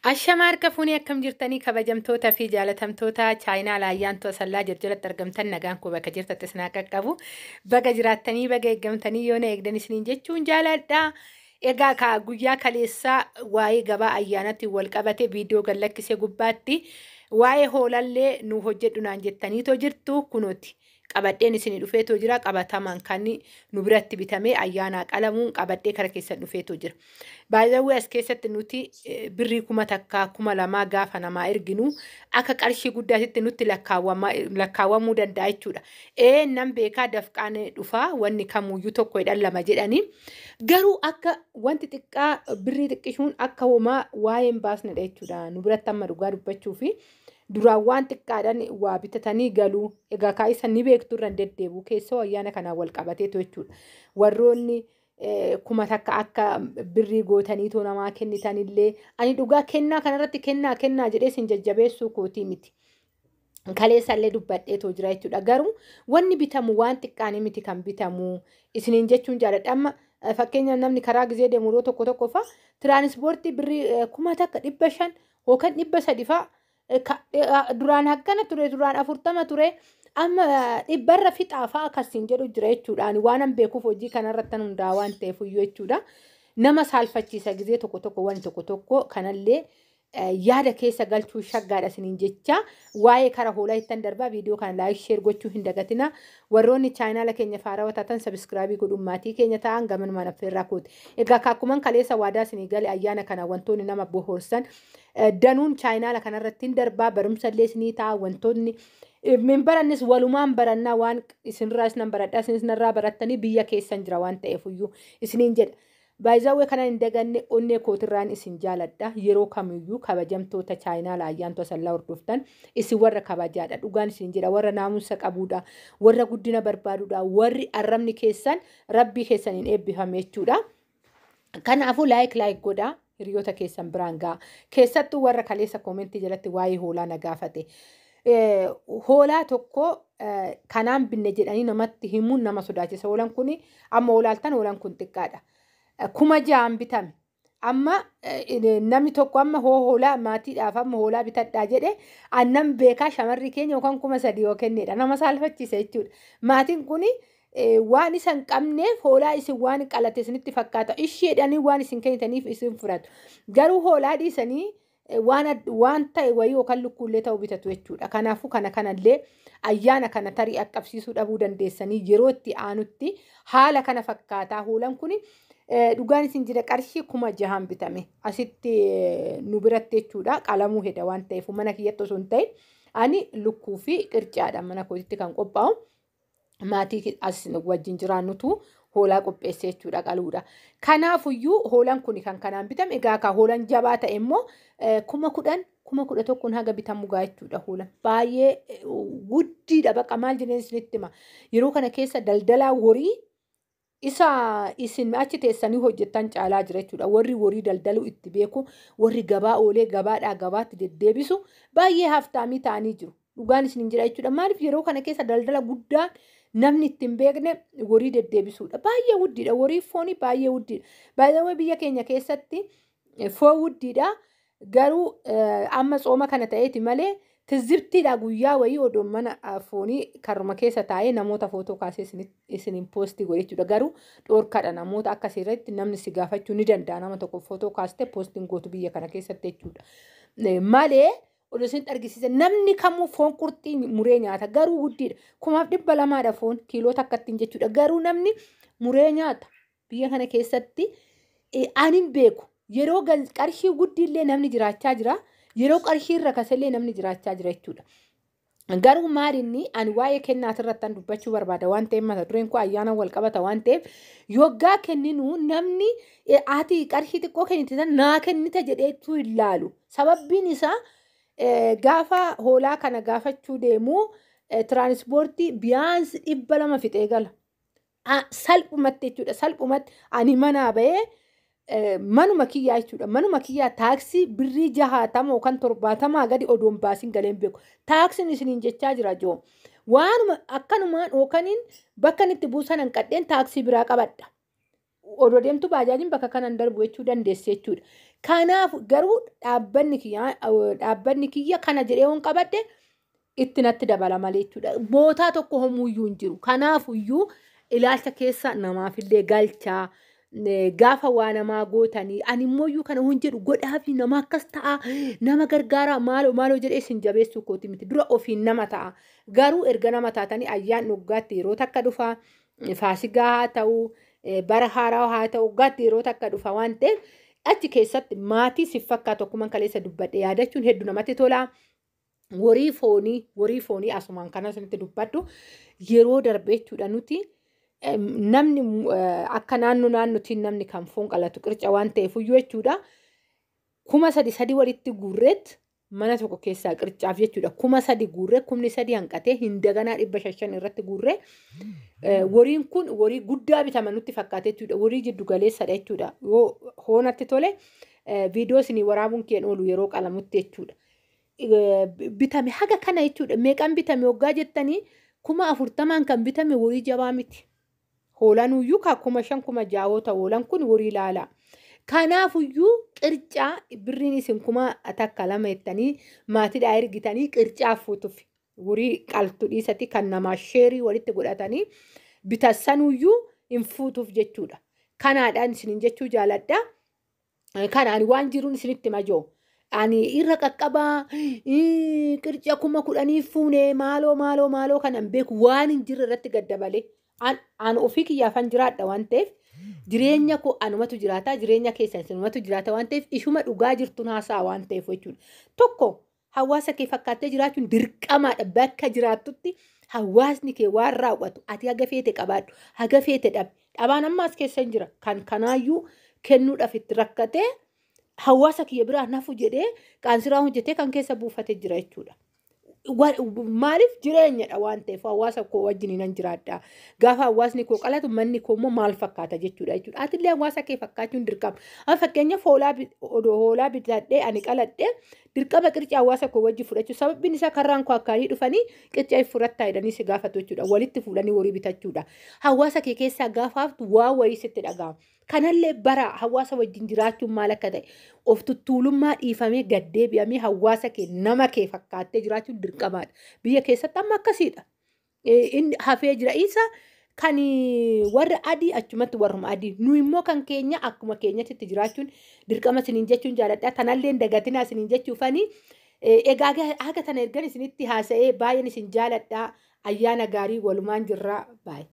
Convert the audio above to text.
Ashama harka fuunee akkam jirtanii kabajamtoota fi jaalatamtoota chaayinaa laayyaantuu asallaa jalatti argamtan nagaan koo bakka jirtatte isin haa qaqqabu. Baga jiraattanii baga eeggamtanii yoo na eegdan isiniin jechuun jaaladha. Egaa ka guyyaa kaleessaa waa'ee gabaa ayyaanatti wal qabate viidiyoo gad lakkisee gubbaatti waa'ee hoolallee nu hojjedhu naan jettaniitoo jirtu kunuuti. Qabadheen isinii dhufeetoo jira qabatamaan kan nu biratti bitamee ayyaanaa qalamuun qabadhee kara keessan dhufeetoo jira. Baay'ee as keessatti nuti birrii 1000 2000 gaafa namaa erginu akka qarshii guddaatitti nutti lakkaawwamuu danda'a jechuudha. Ee nan beekaa dafqaan dhufaa wanni kamuyyuu tokko jedhan lama jedhanii garuu akka wanti xiqqaa birrii xiqqishuun akka homaa waa'ee hin baasnedha jechuudha. Nu biratti amma dhugaa dubbachuu fi duraan waan xiqqaadhaan waa bitatanii galuu egaa kaa'isa ni beektu irra deddeebi'u keessoo ayyaana kanaan wal qabateetu jechuudha. Warroonni 1000 akka birrii gootanii too namaa kennitanillee ani dhugaa kennaa kanarratti kennaa kennaa jedhee isin jajjabeessuu kootii miti. Kaleessallee dubbadheetoo jira jechuudha. Garuu wanni bitamu waan xiqqaanii miti kan bitamu isiniin jechuun jaaladha. Amma fakkeenyaaf namni karaa gizee deemu yeroo tokko tokko fa'a tiraanispoortii birrii 1500 yookaan 300 fa'a duraan akkana ture duraan 40 ture amma dhibbarra fixaa fa'a akkasiin jedhu jira jechuudha. Ani waan an beekuuf hojii kanarratti hundaa waan ta'eef iyyuu jechuudha. Nama saalfachiisa gizee tokko tokko wanti tokko tokko kanallee yaada keessa galchuu shaggaadha isiniin jecha waa'ee kara hoolaa ittan darbaa viidiyoo kana like share gochuu hin dagatina. Warroonni chaayinaala keenya faarawaa taatan subscribe godhuun maatii keenya ta'an gamanumaan affeerraa kooti. Egaa akkuman kaleessa waadaa isinii gale ayyaana kana wantoonni nama bohoorsan danuun chaayinaala kanarratti hin darbaa barumsallee isinii ta'a wantoonni min barannis walumaan barannaa waan isinirraa isinan baradhaa isinis narraa barattanii biyya keessan jira waan ta'eef iyyuu isiniin jedha. Baay'ee kana hin daganne onnee kootirraan isin jaaladha. Yeroo kamiyyuu kabajamtoota chaayinaa laayyaantu asallaa hordoftan isin warra kabajaadha. Dhugaan isin jedha warra naamusa qabuudha. Warra guddina barbaaduudha. Warri arrabni keessan rabbii keessaniin eebbifame jechuudha. Kanaafuu like like godhaa hiriyoota keessan biraan ga'a. Keessattuu warra kaleessa koomentii jalatti waa'ee hoolaa na gaafate. Hoolaa tokko kanaan binne jedhanii namatti himuun nama sodaachisa. Hoolaan kun amma hoolaaltan hoolaan kun xiqqaadha. 6000 bitame. Amma namni tokko amma hoolaa maatiidhaaf amma hoolaa bitadhaa jedhe annan beekaa shamarri keenya yookaan 3000 yoo kennedha. Nama saalfachiisa jechuudha. Maatiin kun waan isa hin qabneef hoolaa isin waan qalate isinitti fakkaata. Isheedhanii waan isin kennitaniif isin fudhatu. Garuu hoolaa dhiisanii waan ta'e wayii yookaan lukkuullee ta'uu bitatu jechuudha. Kanaafuu kana kanallee ayyaana kana tarii qaqqabsiisuu dhabuu dandeessanii yeroo itti aanutti haala kana fakkaataa hoolaan kun dhugaan isin jira qarshii 6000 bitame asitti nu biratti jechuudha. Qalamuu heda waan ta'eef mana kiyyatti osoo hin ta'in ani lukkuu fi qircaadha mana kootitti kan qophaa'u. Maatii as wajjin jiraannutu hoolaa qopheesse jechuudha qaluudha. Kanaafuyyuu hoolaan kun kan kanaan bitame egaa ka hoolaan jabaa ta'e immoo 10,000 11,000 haga bitamu gaa jechuudha hoolaan. Baay'ee guddiidha baqa maal jedheen isinitti hima. Yeroo kana keessa daldalaa horii isa isin achi teessanii hojjettan caalaa jira jechuudha. Warri horii daldaluu itti beeku, warri gabaa oolee gabaadhaa gabaatti deddeebisu baay'ee haftaamii ta'anii jiru. Dhugaan isin jira jechuudha. Maaliif yeroo kana keessa daldala guddaa namni itti hin beekne horii deddeebisuudha. Baay'ee guddiidha. Horii foonii baay'ee guddiidha. Baay'ee biyya keenya keessatti foon guddiidha. Garuu amma tsooma kana ta'eeti malee tizibtiidha guyyaa wayii odoo mana foonii karuma keessa taa'ee namoota footoo kaasee isiniin poostii godhe jechuudha. Garuu dhoorkaadha namoota akkasii irratti namni si gaafachuu ni danda'a. Nama tokko footoo kaastee poostiin gootu biyya kana keessatti jechuudha. Malee odoo isin argisiisa namni kamuu foon qurxii muree nyaata garuu guddiidha. 1200 foon kiiloo takkattiin jechuudha. Garuu namni muree nyaata biyya kana keessatti ani hin beeku. Yeroo qarshii guddiillee namni jiraachaa jira. Yeroo qarshii irra kasallee namni jiraachaa jira jechuudha. Garuu maalinni ani waa'ee kennaatirratti dubbachuu barbaada waan ta'eef mata dureen koo ayyaana wal qabata waan ta'eef yoggaa kenninu namni ati qarshii xiqqoo kennite naa kennite jedheetu hin laalu. Sababbiin isaa gaafa hoolaa kana gaafachuu deemu tiraanispoortii biyaansi 200 fixee gala. Salphumatti jechuudha. Salphumatti ani manaa ba'ee manuma kiyyaa jechuudha. Manuma kiyyaa taaksii birrii 60 yookaan 70 gadi odoon baasiin galeen beeku. Taaksiin isiniin jechaa jira joo. Waanuma akkanumaan yookaaniin bakka itti buusan hanqadheen taaksii biraa qabadha. Odoo deemtu baajaajiin bakka kanan darbu jechuu dandeesse jechuudha. Kanaaf garuu dhaabbanni kiyya kana jedhee hoon qabadde itti natti dabala malee jechuudha. Bootaa tokko homuuyyuu hin jiru. Kanaafuyyuu ilaalcha keessa namaafillee galchaa. Gaafa waa namaa gootanii, ani immoo kana hoon jedhu godhaafi, nama akkas ta'a, nama gargaaraa, maaloo maaloo jedhee isin jabeessuu kooti miti. Dura ofiin nama ta'a. Garuu erga nama taatanii, ayyaan waggaatti yeroo takka dhufa, Faasigaa haa ta'u, bara haaraa haa ta'u, waggaatti yeroo takka dhufa waan ta'eef, achi keessatti maatii si fakkaatu akkuma kaleessa dubbadhe yaadachuun hedduu namatti tola. Horii foonii asumaan kana isinitti dubbadhu, yeroo darbe jechuudha, nuti namni akka naannoo naannootiin namni kan foon qalatu qirca waan ta'eef iyyuu jechuudha. 3000 walitti guurreet mana tokko keessaa qircaaf jechuudha. 3000 guurree, 3000 hanqatee hin daganaa, 500 irratti guurree, horiin kun horii guddaa bitama nutti fakkaate jechuudha. Horii jiddu galeessadha jechuudha. Yoo hoonatti tole viidiyoo isinii waraabuun keen oolu yeroo qalamutti jechuudha. Bitame haga kana jechuudha. Meeqaan bitame waggaa jettanii, 40,000n kan bitame horii jabaa miti. Hoolaan iyyuu ka 5000, 6000 hoolaan kun horii ilaala. Kanaafuyyuu qircaa birriin isin 1000, 2 jettanii maatiidhaa ergitanii qircaaf fuutuuf horii qaltu dhiisati, kan namaa sheerii walitti godhatanii bitassanuyyuu hin fuutuuf jechuudha. Kanaadhaan isinin jechuu jaaladha. Kanaan waan jiruun isinitti majoo. Ani irra qaqqabaa qirca 10,000 fuunee, maaloo maaloo maaloo kanan beeku waan hin jirre irratti gaddabalee. An ofii kiyyaafan jiraadha waan ta'eef, jireenya koo anumatu jiraata, jireenya keessan isinumatu jiraata waan ta'eef, ishuma dhugaa jirtuun haasa'a waan ta'eef jechuudha. Tokko, hawaasa kee fakkaattee jiraachuun dirqamaadha. Bakka jiraattutti hawaasni kee waan raawwatu, ati haga feete qabaadhu, haga feete dhabi. Dhabaan ammaas keessa hin jira. Kan kanaayyuu kennuudhaaf itti rakkatee, hawaasa kiyya biraa nafu jedhee qaansiraa hojjetee kan keessa buufatee jira jechuudha. Maaliif? Jireenyadha waan ta'eef, hawaasa koo wajjin nan jiraadha. Gaafa hawaasni koo qalatu manni koo immoo maal fakkaata jechuudha. Atillee hawaasa kee fakkaachuun dirqama. Amma fakkeenyaaf hoolaa odoo hoolaa bitadhee ani qaladhee, dirqama qirca hawaasa koo wajjin fudhachuu. Sababbiin isaa karraan koo akkaanii dhufanii qirca fudhattaa jedhanii si gaafatu jechuudha. Walitti fuudhanii horii bitachuudha. Hawaasa kee keessaa gaafa haftu waa wayii sitti dhaga'ama. Kanallee bara hawaasa wajjin jiraachuun maal akka ta'e, of tuttuulummaa dhiifamee gaddeebi'amee hawaasa kee, nama kee fakkaattee jiraachuun dirqamaadha. Biyya keessatti amma akkasiidha. Inni hafee jira. Isa kan warra adii achumatti warruma adii. Nu immoo kan keenya akkuma keenyatti itti jiraachuun dirqama isiniin jechuun jaaladha. Tanallee hin dagatinaa isiniin jechuufanii. Egaa haga tana ergan isinitti haasa'ee, baay'een isin jaaladha. Ayyaana gaarii, walumaan jirraa, baay'ee.